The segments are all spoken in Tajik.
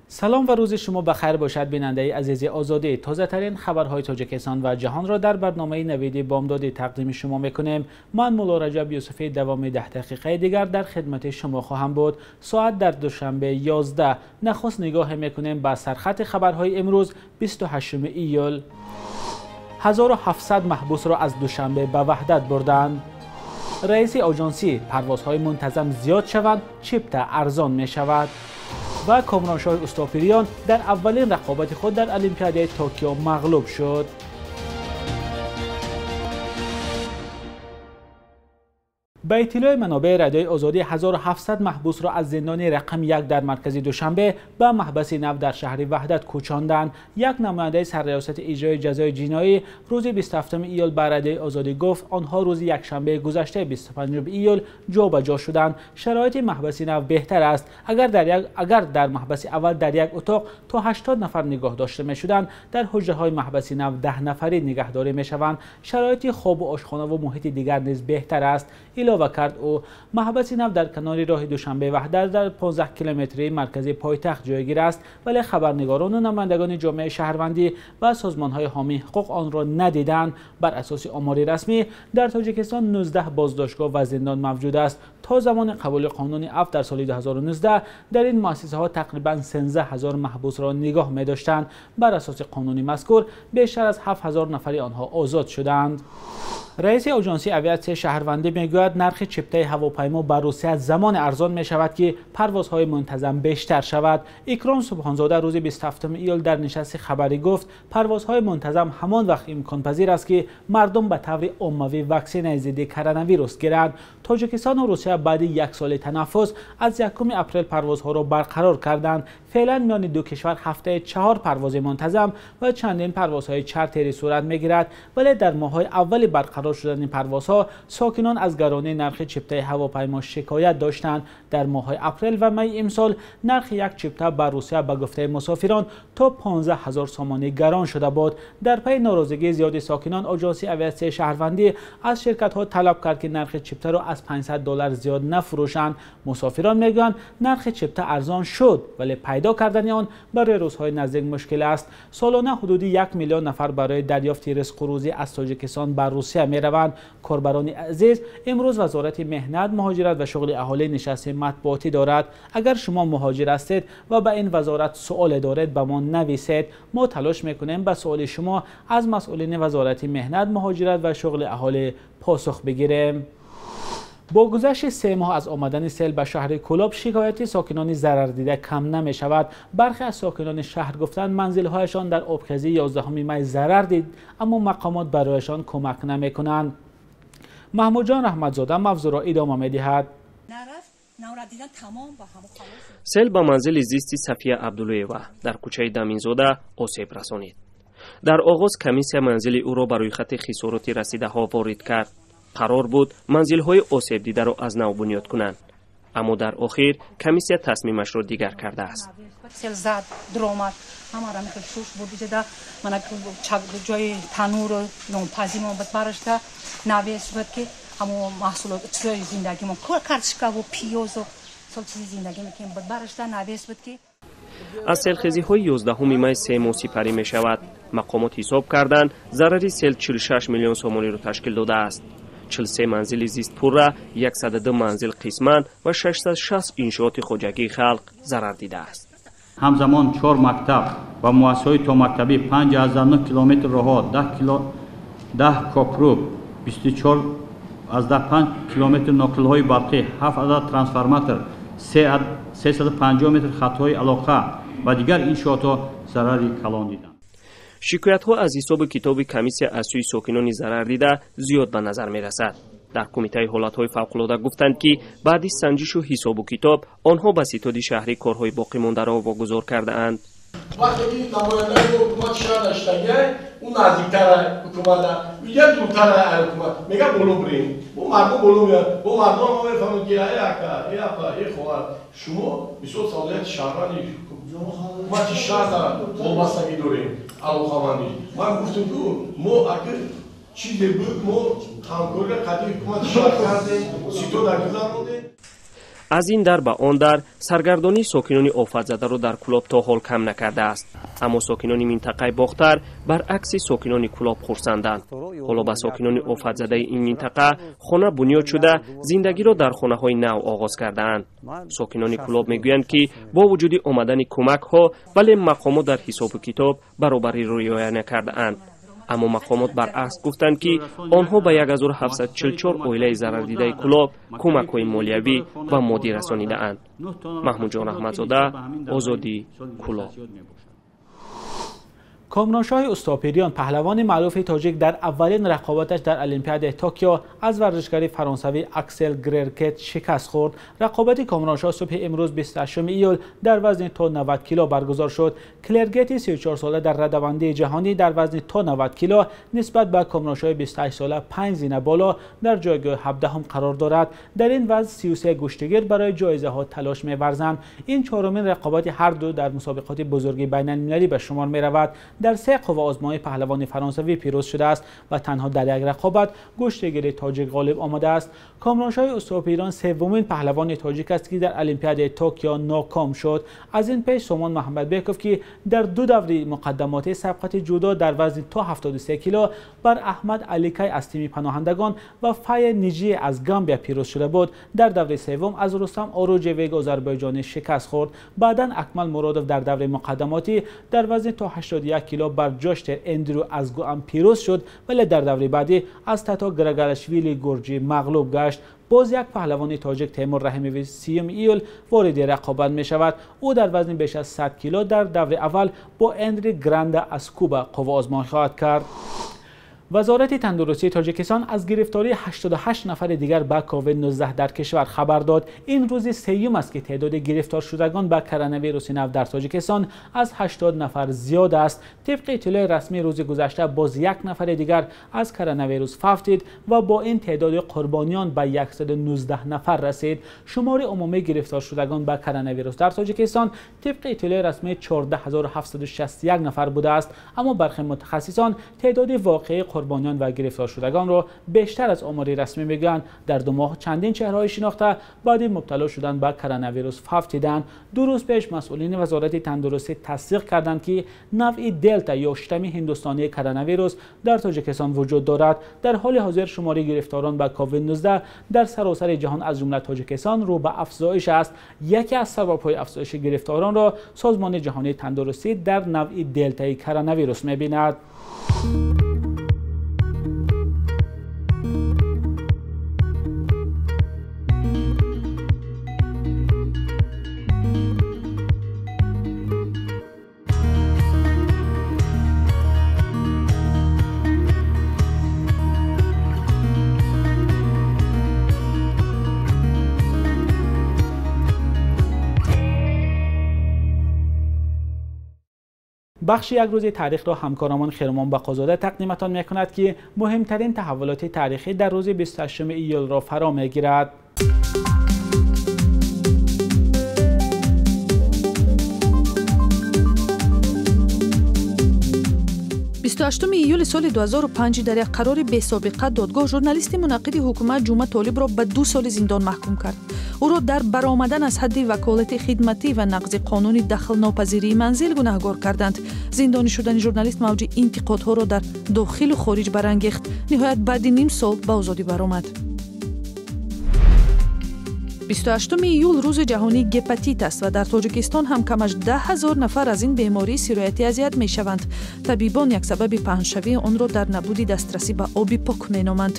Салом ва рӯзи шумо ба хайр бошад, бинандаи азизи Озодӣ. Тозатарин хабарҳои Тоҷикистон ва ҷаҳонро дар барномаи Навиди Бомдодӣ тақдими шумо мекунем. Ман Мулло Раҷаб Юсуфӣ давоми 10 дақиқаи дигар дар хидмати шумо хоҳам буд. Соат дар Душанбе 11. Нахуст нигоҳе мекунем ба сархати хабарҳои имрӯз 28 июл. 1700 маҳбусро аз Душанбе ба Ваҳдат бурданд. Раиси оҷонсӣ: парвозҳои мунтазам зиёд шаванд, чипта арзон мешавад. Ва Комроншоҳи Устопириён дар аввалин рақобати худ дар Олимпиадаи Токио мағлуб шуд. Ба иттилои манобеи Радиои Озодӣ, 1700 маҳбусро аз зиндони рақами 1 дар маркази Душанбе ба маҳбаси нав дар шаҳри Ваҳдат кӯчонданд. Як намояндаи сарриёсати иҷрои ҷазои ҷиноӣ рӯзи 27 июл ба Радиои Озодӣ гуфт, онҳо рӯзи якшанбеи гузашта 25 июл ҷобаҷо шуданд. Шароити маҳбаси нав беҳтар аст. Агар дар маҳбаси аввал дар як утоқ то 80 нафар нигоҳ дошта мешуданд, дар ҳуҷраҳои маҳбаси нав 10 нафарӣ нигаҳдорӣ мешаванд. Шароити хобу ошхона ва муҳити дигар низ беҳтар аст, илова кард ӯ. Маҳбаси нав дар канори роҳи Душанбе Ваҳдат дар 15 километрии маркази пойтахт ҷойгир аст, вале хабарнигорон ва намояндагони ҷомеаи шаҳрвандӣ ва созмонҳои ҳомии ҳуқуқ онро надиданд. Бар асоси омори расмӣ дар Тоҷикистон 19 боздоштгоҳ ва зиндон мавҷуд аст. То замони қабули қонуни афв дар соли 2019 дар ин муассисаҳо тақрибан 13 ҳазор маҳбусро нигоҳ медоштанд. Бар асоси қонуни мазкур бештар аз 7 ҳазор нафари онҳо озод шуданд. Раиси оҷонсии авиатсияи шаҳрвандӣ мегӯяд, нархи чиптаи ҳавопаймо ба Русия замоне арзон мешавад, ки парвозҳои мунтазам бештар шавад. Икром Субҳонзода рӯзи 27 июл дар нишасти хабарӣ гуфт, парвозҳои мунтазам ҳамон вақт имконпазир аст, ки мардум ба таври оммавӣ ваксинаи зидди коронавирус гиранд. Тоҷикистону Русия баъди як соли танаффус аз 1 апрел парвозҳоро барқарор карданд. Феълан миёни ду кишвар ҳафтаи 4 парвози мунтазам ва чандин парвозҳои чартерӣ сурат мегирад, вале дар моҳҳои аввали барқарор шудани парвозҳо сокинон аз гаронии нархи чиптаи ҳавопаймо шикоят доштанд. Дар моҳҳои апрел ва май имсол нархи як чипта ба Русия ба гуфтаи мусофирон то 15 ҳазор сомонӣ гарон шуда буд. Дар пайи норозигии зиёди сокинон, оҷонсии авиатсияи шаҳрвандӣ аз ширкатҳо талаб кард, ки нархи чиптаро аз 500 доллар зиёд нафурӯшанд. Мусофирон мегӯянд, нархи чипта арзон шуд, вале пайдо кардани он барои рӯзҳои наздик мушкил аст. Солона ҳудуди 1 миллион нафар барои дарёфти ризқу рӯзӣ аз Тоҷикистон ба Русия мераванд. Корбарони азиз, имрӯз Вазорати меҳнат, муҳоҷират ва шуғли аҳолӣ нишасти матбуотӣ дорад. Агар шумо муҳоҷир ҳастед ва ба ин вазорат суоле доред, ба мо нависед. Мо талош мекунем ба суоли шумо аз масъулини Вазорати меҳнат, муҳоҷират ва шуғли аҳолӣ посух бигирем. Бо гузашти 3 моҳ аз омадани сел ба шаҳри Кӯлоб, шикояти сокинони зарардида кам намешавад. Бархе аз сокинони шаҳр гуфтанд, манзилҳояшон дар обхезии 11 май зарар дид, аммо мақомот барояшон кӯмак намекунанд. Маҳмудҷон Раҳматзода мавзӯъро идома медиҳад. Сел ба манзили зисти Сафия Абдуллоева дар кӯчаи Даминзода осеб расонид. Дар оғоз комиссия манзили ӯро ба рӯйхати хисороти расидаҳо ворид кард. Қарор буд манзилҳои осебдидаро аз нав бунёд кунанд, аммо дар охир комиссия тасмимашро дигар кардааст. Сел зад, дуромад, ҳамаро мехел шуш бурд, иҷода мана ҷои тануру нонпазимон буд барашта, навес буд, ки ҳамо маҳсулот, чизои зиндагимон, картошкаву пиёзу сол чизи зиндагӣ мекунем буд барашта, навес буд, ки аз селхезиҳои 11 май 3 моҳ сипарӣ мешавад. Мақомот ҳисоб карданд, зарари сел 46 миллион сомониро ташкил додааст. 43 манзили зист пурра, 102 манзил қисман ва 660 иншооти хоҷагии халқ зарар дидааст. Ҳамзамон 4 мактаб ва муассисаҳои томактабӣ, 5,9 километр роҳҳо, 10 копру, 24,5 километр ноқилҳои барқӣ, 7 адад трансформатор, 350 метр хатҳои алоқа ва дигар иншоотҳо зарари калон диданд. Шикоятҳо аз ҳисобу китоби комиссия аз сӯи сокинони зарардида зиёд ба назар мерасад. Дар кумитаи ҳолатҳои фавқулода гуфтанд, ки баъди санҷишу ҳисобу китоб онҳо ба ситоди шаҳрӣ корҳои боқимондаро вогузор кардаанд. Вақте ки намояндаи ҳукумати шаҳр наштагиай, ӯ наздиктара ҳукумата, я дуртара ҳукумат, мега боло бирем. Бо мардум боло меяд. Бо мардум мо мефаҳмем, ки ай ака, эй апа, эй хоҳар, шумо мисол салоҳияти шаҳрванди ҳукумати шаҳр вобастагӣ дорем, алоқамандӣ. Ман гуфтам, ки мо агар чизе буд, мо ҳамкориро қатъи ҳукумати шаҳр кардем, ситода гузарондем. Аз ин дар ба он дар саргардонии сокинони офатзадаро дар Кӯлоб то ҳол кам накардааст. Аммо сокинони минтақаи Бохтар баръакси сокинони Кӯлоб хурсанданд. Ҳоло ба сокинони офатзадаи ин минтақа хона бунёд шуда, зиндагиро дар хонаҳои нав оғоз кардаанд. Сокинони Кӯлоб мегӯянд, ки бо вуҷуди омадани кӯмакҳо, вале мақомот дар ҳисобу китоб баробариро риоя накардаанд. Аммо мақомот баръакс гуфтанд, ки онҳо ба 1744 оилаи зарардидаи Кӯлоб кӯмакҳои молиявӣ ва моддӣ расонидаанд. Маҳмудҷон Раҳматзода, Озодӣ, Кӯлоб. Комроншоҳи Устопириён, паҳлавони маъруфи тоҷик, дар аввалин рақобаташ дар Олимпиадаи Токио аз варзишгари фаронсавӣ Аксел Греркет шикаст хӯрд. Рақобати Комроншоҳ субҳи имрӯз 28 июл дар вазни то 90 кило баргузор шуд. Клергети 34-сола дар радабандии ҷаҳонӣ дар вазни то 90 кило нисбат ба Комроншоҳи 28-сола 5 зина боло дар ҷойгоҳи 17 қарор дорад. Дар ин вазн 33 гӯштигир барои ҷоизаҳо талош меварзанд. Ин чорумин рақобати ҳар ду дар мусобиқоти бузурги байналмилалӣ ба шумор меравад. Дар се қувваозмоии паҳлавони фаронсавӣ пирӯз шудааст ва танҳо дар як рақобат гӯштигири тоҷик ғолиб омадааст. Комроншоҳи Устопирон севумин паҳлавони тоҷик аст, ки дар Олимпиадаи Токио ноком шуд. Аз ин пеш Сомон Муҳаммадбеков, ки дар ду даври муқаддамотии сабқати ҷудо дар вазни то 73 кило бар Аҳмад Аликай аз тими паноҳандагон ва Фае Ниҷи аз Гамбия пирӯз шуда буд, дар даври севум аз Рустам Оруҷевег озарбойҷонӣ шикаст хӯрд. Баъдан Акмал Муродов дар даври муқаддамотӣ дар вазни то 81 кило бар Ҷоштер Эндрю аз Гуам пирӯз шуд, вале дар даври баъдӣ аз Тато Грагалашвили гурҷӣ мағлуб гашт. Боз як паҳлавони тоҷик Темур Раҳимови 30 июл вориди рақобат мешавад. Ӯ дар вазни беш аз 100 кило дар даври аввал бо Эндри Гранда аз Куба қувваозмоӣ хоҳад кард. Вазорати тандурустии Тоҷикистон аз гирифтории 88 нафари дигар ба COVID-19 дар кишвар хабар дод. Ин рӯзи сеюм аст, ки теъдоди гирифторшудагон ба коронавируси нав дар Тоҷикистон аз 80 нафар зиёд аст. Тибқи иттилои расмӣ рӯзи гузашта боз як нафари дигар аз коронавирус фавтид ва бо ин теъдоди қурбониён ба 119 нафар расид. Шумори умумии гирифторшудагон ба коронавирус дар Тоҷикистон тибқи иттилои расмӣ 14761 нафар будааст. Аммо бархе мутахассисон теъдоди воқеии қурбониён ва гирифторшудагонро бештар аз омори расмӣ мегӯянд. Дар ду моҳ чандин чеҳраҳои шинохта баъди мубтало шудан ба коронавирус фавтиданд. Ду рӯз пеш масъулини вазорати тандурустӣ тасдиқ карданд, ки навъи делта ё штамми ҳиндустонии коронавирус дар Тоҷикистон вуҷуд дорад. Дар ҳоли ҳозир шумори гирифторон ба COVID-19 дар саросари ҷаҳон аз ҷумла Тоҷикистон рӯ ба афзоиш аст. Яке аз сабабҳои афзоиши гирифторонро Созмони ҷаҳонии тандурустӣ дар навъи делтаи коронавирус мебинад. Бахши як рӯзи таърихро ҳамкорамон Хирмон Бақозода тақдиматон мекунад, ки муҳимтарин таҳаввулоти таърихӣ дар рӯзи 28 июлро фаро мегирад. 28 июли соли 2005 дар як қарори бесобиқа додгоҳ журналисти мунаққиди ҳукумат Ҷума Толибро ба 2 соли зиндон маҳкум кард. Ӯро дар баромадан аз ҳадди ваколати хидматӣ ва нақзи қонуни дахлнопазирии манзил гунаҳгор карданд. Зиндонӣ шудани журналист мавҷи интиқодҳоро дар дохилу хориҷ барангехт. Ниҳоят баъди ним сол ба озодӣ баромад. 28 июл рӯзи ҷаҳонии гепатит аст ва дар Тоҷикистон ҳам камаш 10 000 нафар аз ин бемории сироятӣ азият мешаванд. Табибон як сабаби паҳншавии онро дар набуди дастрасӣ ба оби пок меноманд.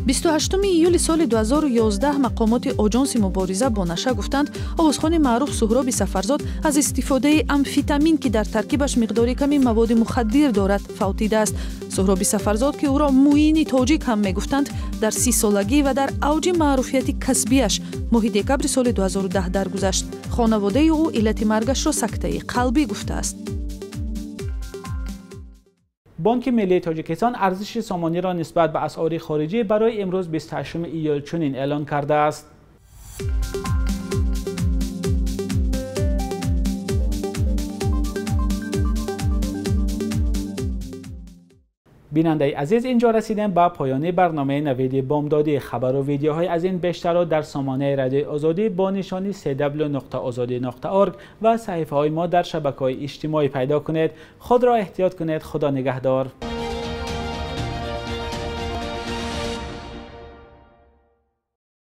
28 июли соли 2011 мақомоти оҷонси мубориза бо наша гуфтанд, овозхони маъруф Суҳроби Сафарзод аз истифодаи амфитамин, ки дар таркибаш миқдори ками маводи мухаддир дорад, фавтидааст. Суҳроби Сафарзод, ки ӯро муини тоҷик ҳам мегуфтанд, дар 30-солагӣ ва дар авҷи маъруфияти касбиаш моҳи декабри соли 2010 даргузашт. Хонаводаи ӯ иллати маргашро сактаи қалбӣ гуфтааст. Бонки Миллии Тоҷикистон арзиши сомониро нисбат ба асъори хориҷӣ барои имрӯз 28 июл чунин эълон кардааст. Бинандаи азиз, инҷо расидем ба поёни барномаи Навиди Бомдодӣ. Хабар ва видеоҳои аз ин бештарро дар сомонаи Радиои Озодӣ бо нишони cw.ozodi.org ва саҳифаҳои мо дар шабакаҳои иҷтимоӣ пайдо кунед. Худро эҳтиёт кунед. Худо нигаҳдор.